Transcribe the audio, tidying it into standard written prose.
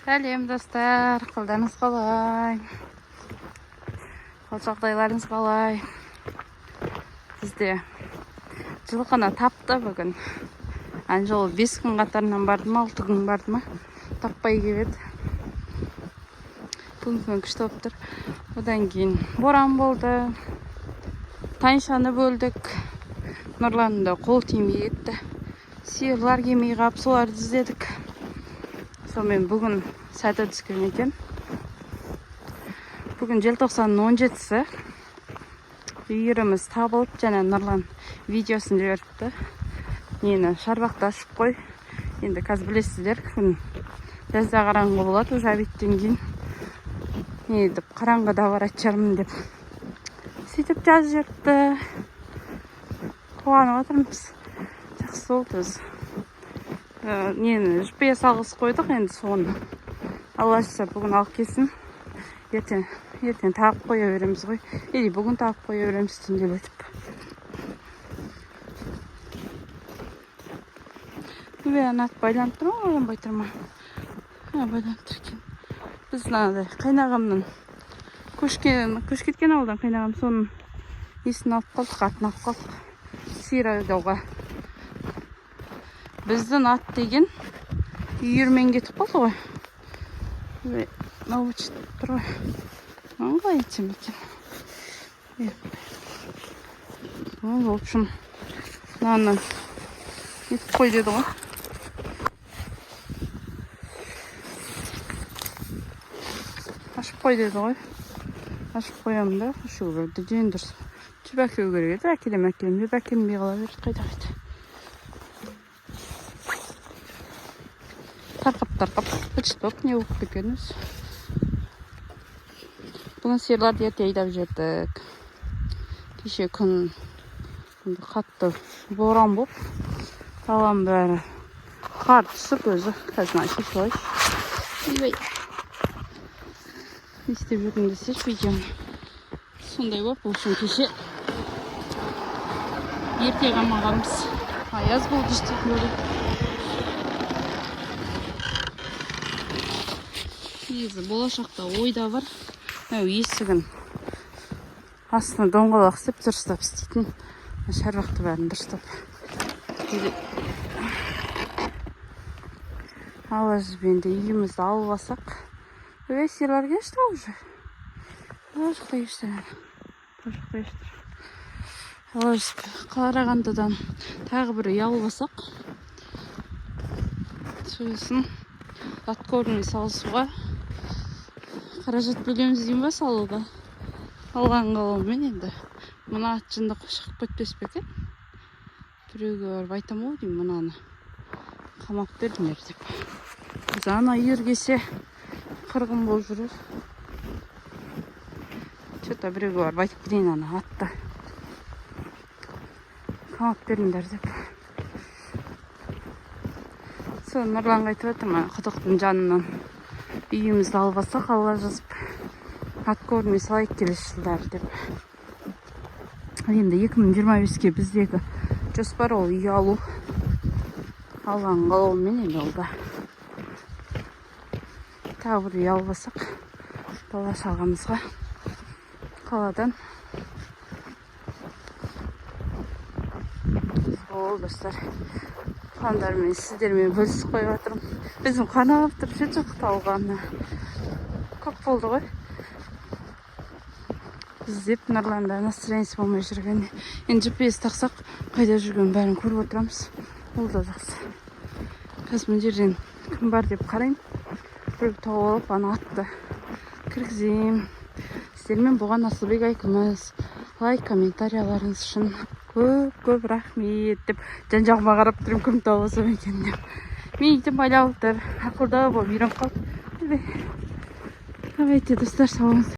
Сәлем, достар! Қалдарыңыз қалай? Қал жағдайларыңыз қалай? Бізде жылқыны тапты бүгін. Ана жолы 5 күн қатарынан барды ма, 6 күн барды ма, таппай келіп еді. Бүгін күн күшті болып тұр. Одан кейін боран болды. Тайыншаны бөлдік. Нұрланның да қол тимей кетті. Сиырлар келмей қалып, соларды іздедік. Сонымен, бүгін сәті түскен екен. Бүгін желтоқсанның 17-сі. Үйіріміз табылып, және Нұрлан видеосын жіберіпті. Нені, шарбақты ашып қой. Енді қазір білесіздер, күн жазда қараңғы болады уже обедтен кейін. Не деп, қараңғыда баратын шығармын деп. Сөйтіп жазып жіберіпті. Қуанып жатырмыз. Жақсы болды өзі. Нені, GPS алғызып қойдық енді соны. Алла жазса, бүгін алып келсін. Ертең тағып қоя береміз ғой. Или бүгін тағып қоя береміз түнделетіп. Ой, ана ат байланып тұр ма, байланбай тұр ма? А, байланып тұр екен. Біз мынадай қайнағамның көшіп кеткен ауылдан қайнағам, соның несін алып қалдық, атын алып қалдық. Сиыр айдауға. Біздің ат деген үйірмен кетіп қалды ғой. Ой, мынау быт тұр ғой. Мынаны қалай етсем екен? Е, ну, в общем, мынаны нетіп қой деді ғой. Ашып қой деді ғой. Ашып қоямын да, ашу керек. Ден дұрыс. Түп әкелу керек еді. Әкелем, әкелем деп әкелмей қала берді. Қайда қайда. Тарқап тарқап быт болып не болып кеткен өзі. Бүгін сиырларды ерте айдап жібердік. Кеше күн енді қатты боран болып, даланың бәрі қар түсіп өзі. Қазір мына шешіп алайыншы. Ойбай. Не істеп жүрмін десеші видеоны. Сондай болып, в общем, кеше ерте қамағанбыз. Аяз болды действительно. Негізі болашақта ойда бар. Мынау есігін астына доңғалақ істеп, дұрыстап істейтін. Шарбақты бәрін дұрыстап. Алла жазып, енді үйімізді алып алсақ. Ой, сиырлар келішті ғой уже. Ана жақта келішті. Бұл жақта келішті. Алла жазып, Қарағандыдан тағы бір үй алып алсақ. Сосын откормный салысуға қаражат бөлеміз деймін ба салуға. Алған қалауымен енді. Мына ат жынды шығып кетпес пе екен? Біреуге барып айтамын ғой деймін, мынаны қамап беріңдер деп. Қазір ана үйір келсе, қырғын болып жүрер. Че-то біреуге барып айтып келейін, ана атты қамап беріңдер деп. Сол Нұрланға айтып жатырмын, құдықтың жанынан үйімізді алып алсақ, Алла жазып, откормный салайық келесі жылдары деп. Енді 2025-ке біздегі жоспар ол үй алу. Алланың қалауымен енді ол да. Тағы бір үй алып алсақ, бала шағамызға қаладан. Сол, достар, пландармен сіздермен бөлісіп қойып жатырмын. Өзім қанап тұр ше жылқы алғанына. Көп болды ғой. Іздеп Нұрланда настроениесі болмай жүрген. Енді GPS тақсақ, қайда жүргенін бәрін көріп отырамыз. Ол да жақсы. Қазір мына жерден кім бар деп қараймын. Біреу тауып алып, ана атты кіргіземін. Сіздермен болған Асылбек Айкүміс. Лайк, комментарияларыңыз үшін көп көп рахмет деп, жан жағыма қарап тұрмын, кім тауып алсам екен деп. Мен итім байлаулы тұр. Ақылды болып үйреніп қалды. Давайте, достар, сау болыңыз.